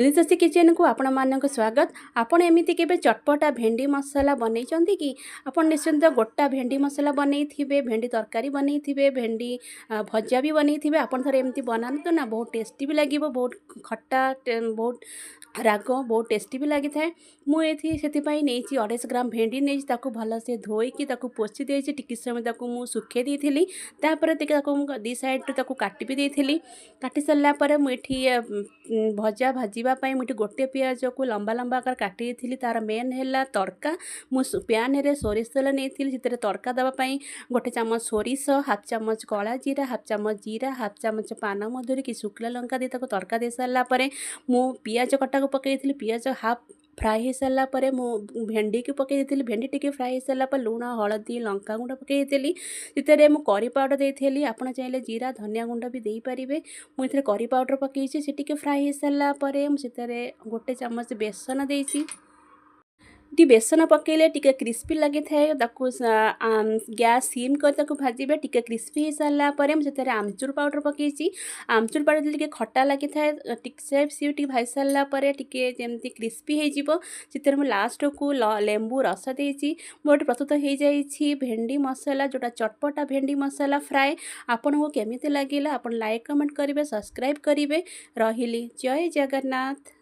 ଶଶୀ କିଚେନକୁ ଆପଣମାନଙ୍କୁ ସ୍ୱାଗତ। ଆପଣ ଏମିତି କେବେ ଚଟପଟା ଭେଣ୍ଡି ମସଲା ବନେଇଛନ୍ତି କି? ଆପଣ ନିଶ୍ଚିନ୍ତ ଗୋଟା ଭେଣ୍ଡି ମସଲା ବନେଇଥିବେ, ଭେଣ୍ଡି ତରକାରୀ ବନେଇଥିବେ, ଭେଣ୍ଡି ଭଜା ବି ବନେଇଥିବେ। ଆପଣ ଥରେ ଏମିତି ବନାନ୍ତୁ ନା, ବହୁତ ଟେଷ୍ଟି ବି ଲାଗିବ। ବହୁତ ଖଟା, ବହୁତ ରାଗ, ବହୁତ ଟେଷ୍ଟି ବି ଲାଗିଥାଏ। ମୁଁ ଏଠି ସେଥିପାଇଁ ନେଇଛି 250 ଗ୍ରାମ ଭେଣ୍ଡି ନେଇଛି। ତାକୁ ଭଲସେ ଧୋଇକି ତାକୁ ପୋଛି ଦେଇଛି। ଟିକେ ସମୟ ତାକୁ ମୁଁ ଶୁଖେଇ ଦେଇଥିଲି। ତାପରେ ଟିକେ ତାକୁ ମୁଁ ଦୁଇ ସାଇଡ଼ରୁ ତାକୁ କାଟି ବି ଦେଇଥିଲି। କାଟି ସାରିଲା ପରେ ମୁଁ ଏଠି ଭଜା ଭାଜିବା ପାଇଁ ମୁଁ ଏଠି ଗୋଟେ ପିଆଜକୁ ଲମ୍ବା ଲମ୍ବା ଆକାର କାଟି ଦେଇଥିଲି। ତା'ର ମେନ୍ ହେଲା ତଡ଼କା। ମୁଁ ପ୍ୟାନ୍ରେ ସୋରିଷ ତେଲ ନେଇଥିଲି। ସେଥିରେ ତଡ଼କା ଦେବା ପାଇଁ ଗୋଟେ ଚାମଚ ସୋରିଷ, ହାଫ୍ ଚାମଚ କଳା ଜିରା, ହାଫ୍ ଚାମଚ ଜିରା, ହାଫ୍ ଚାମଚ ପାନ ମଧୁରୀ କି ଶୁଖିଲା ଲଙ୍କା ଦେଇ ତାକୁ ତଡ଼କା ଦେଇ ସାରିଲା ପରେ ମୁଁ ପିଆଜ କଟାକୁ ପକାଇଥିଲି। ପିଆଜ ହାଫ୍ ଫ୍ରାଏ ହେଇସାରିଲା ପରେ ମୁଁ ଭେଣ୍ଡିକୁ ପକାଇ ଦେଇଥିଲି। ଭେଣ୍ଡି ଟିକେ ଫ୍ରାଏ ହେଇସାରିଲା ପରେ ଲୁଣ, ହଳଦୀ, ଲଙ୍କାଗୁଣ୍ଡ ପକାଇ ଦେଇଥିଲି। ସେଥିରେ ମୁଁ କରି ପାଉଡ଼ର ଦେଇଥିଲି। ଆପଣ ଚାହିଁଲେ ଜିରା, ଧନିଆ ଗୁଣ୍ଡ ବି ଦେଇପାରିବେ। ମୁଁ ଏଥିରେ କରି ପାଉଡ଼ର ପକାଇଛି। ସେ ଟିକେ ଫ୍ରାଏ ହେଇସାରିଲା ପରେ ମୁଁ ସେଥିରେ ଗୋଟେ ଚାମଚ ବେସନ ଦେଇଛି। ଟିକେ ବେସନ ପକାଇଲେ ଟିକେ କ୍ରିସ୍ପି ଲାଗିଥାଏ। ତାକୁ ଗ୍ୟାସ୍ ସିମ୍ କରି ତାକୁ ଭାଜିବେ। ଟିକେ କ୍ରିସ୍ପି ହେଇସାରିଲା ପରେ ମୁଁ ସେଥିରେ ଆମଚୁର ପାଉଡ଼ର ପକାଇଛି। ଆମଚୁର ପାଉଡ଼ର ଦେଲେ ଟିକେ ଖଟା ଲାଗିଥାଏ। ଟିକେ ସିଏ ଟିକେ ଭାଜି ସାରିଲା ପରେ ଟିକେ ଯେମିତି କ୍ରିସ୍ପି ହେଇଯିବ, ସେଥିରେ ମୁଁ ଲାଷ୍ଟକୁ ଲେମ୍ବୁ ରସ ଦେଇଛି। ମୋର ଏଠି ପ୍ରସ୍ତୁତ ହେଇଯାଇଛି ଭେଣ୍ଡି ମସଲା, ଯେଉଁଟା ଚଟପଟା ଭେଣ୍ଡି ମସଲା ଫ୍ରାଏ। ଆପଣଙ୍କୁ କେମିତି ଲାଗିଲା? ଆପଣ ଲାଇକ୍, କମେଣ୍ଟ କରିବେ, ସବସ୍କ୍ରାଇବ୍ କରିବେ। ରହିଲି, ଜୟ ଜଗନ୍ନାଥ।